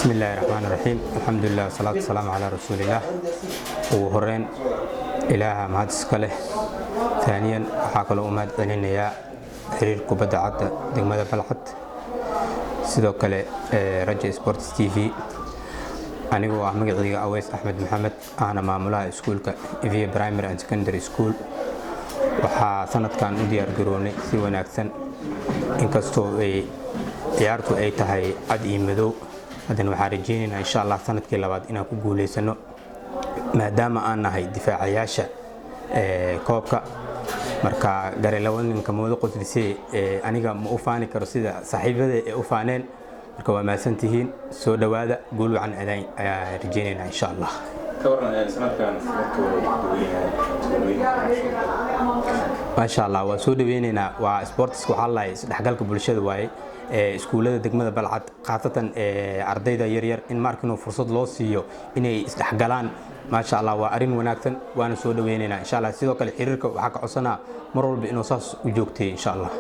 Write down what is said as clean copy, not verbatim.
Bismi illaahi raxmaan raxiim, alxamdulilah, wasalaatu wasalaamu calaa rasuulillaah. Ugu horeyn, Ilaaha mahad iska leh. Taaniyan, waxaa kaloo u mahad celinayaa xiriir kubadda cagta degmada Balcad, sidoo kale Raja Sports TV. Anigoo ah magacayga Aweys Axmed Maxamed, ahna maamulaha iskuulka Evia Primary and Secondary School, waxaa sanadkan u diyaar garoonay si wanaagsan. Inkastoo ay ciyaartu ay tahay cad iyo madow, haddana waxaan rajeynaynaa, insha Allah, sanadkii labaad inaan ku guuleysano, maadaama aan nahay difaacayaasha koobka. Marka gare laba ninka moodo qoslisee, aniga ma u faani karo sida saaxiibada ay u faaneen. Marka waa mahadsantihiin, soo dhowaada, guul wacan ayaan rajeynaynaa, insha Allah. Ka waran sanadkan markuu duwan yahay tuulooyinka? Maasha Allah, waa soo dhaweyneynaa. Waa sports, waxaa lahay isdhexgalka bulshada waaye. Iskuullada degmada Balcad, khaasatan ardayda yaryar, in markinuu fursad loo siiyo inay isdhexgalaan, maasha Allah, waa arrin wanaagsan, waana soo dhaweyneynaa, insha Allah. Sidoo kale xiriirka waxaa ka codsanaa mar walba inuu saas u joogteeyo, insha Allah.